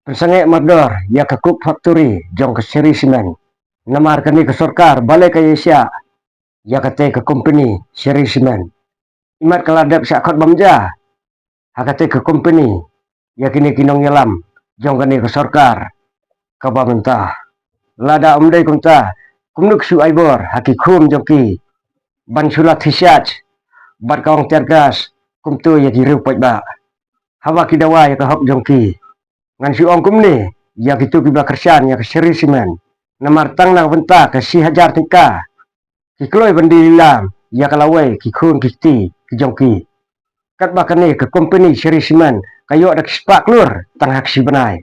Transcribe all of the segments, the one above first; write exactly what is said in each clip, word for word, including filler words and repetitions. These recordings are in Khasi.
pynsangeh mardor ïa ka Coke Factory jong ka Shree Cement. Namar kane ka sorkar balei ka ïa shah ïa kata ka company Shree Cement. Imat ka la dep shah khot bam ja ha kata ka company ïa kine ki nongïalam jong kane ka sorkar kaba mynta. Lada um dei kumta, kumno ki shu ai bor ha ki khun jong ki ban shu la thiah bad ka ong tear gas kumto ïa ki riew paidbah haba ki dawa ïa ka hok jong ki? Ngan shu ong kumne ïa kito kiba kyrshan ïa ka Shree Cement, namar tang na ka bynta ka shi hajar tyngka ki kloi ban die lilam ïa ka lawei ki khun ki kti ki jong ki. Katba kane ka company Shree Cement ka ïoh da ki spah klur tang ha ka shi bnai,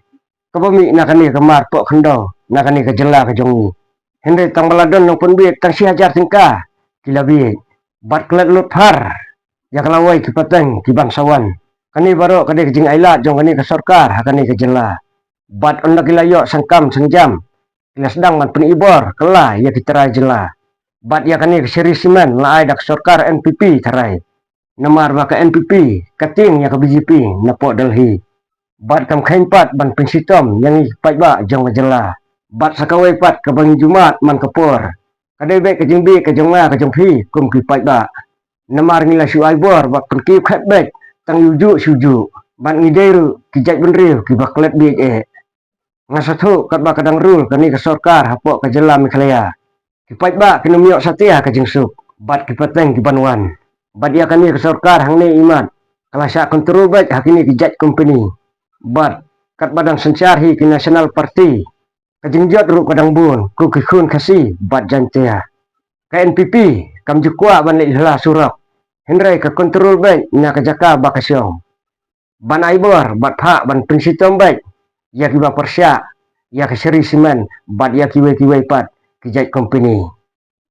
kaba mih na kane ka mar poh khyndew na kane ka jylla ka jong ngi. Hynrei tang ba la don nongpynbiej tang shi hajar tyngka ki la biej bad klet lut phar ïa ka lawei ki pateng ki ban sa wan. Kane baroh ka dei ka jingailad jong kane ka sorkar ha kane ka jylla. Bad ynda ki la ïoh sangkam sangjam, ki la sdang ban pyni bor kylla ïa ki trai jylla. Bad ïa kane ka Shree Cement la ai da ka sorkar N P P tharai, namar ba ka N P P ka tieng ïa ka B J P na poh Delhi. Bad kam kheiñ pat ban pynshitom ïa ngi ki paidbah jong ka jylla. Bad sa kawei pat kaba ngi ju mad man ka por, ka dei beit ka jingbiej ka jong nga ka jong phi kum ki paidbah. Namar ngi la shu ai bor bad pynkiew khet beit tang ïa ujuh sha ujuh, bad ngi dei ruh ki jaitbynriew kiba klet biej eh. Nga sngewthuh katba ka dang rule kane ka sorkar hapoh ka jylla Meghalaya, ki paidbah kin ym ïoh satia ka jingsuk bad ki pateng ki ban wan. Bad ïa kane ka sorkar hangne imat ka la shah control beit ha kine ki jait company. Bad katba dang synshar hi ki National Party, ka jingjot ruh ka dang bun, ko ki khun Khasi bad Jaiñtia. Ka N P P kam ju kwah ban leit hla surok, hynrei ka control beit na ka jaka ba ka shong, ban ai bor bad phah ban pynshitom beit ïa kiba pyrshah ïa ka Shree Cement bad ïa kiwei kiwei pat ki jait company.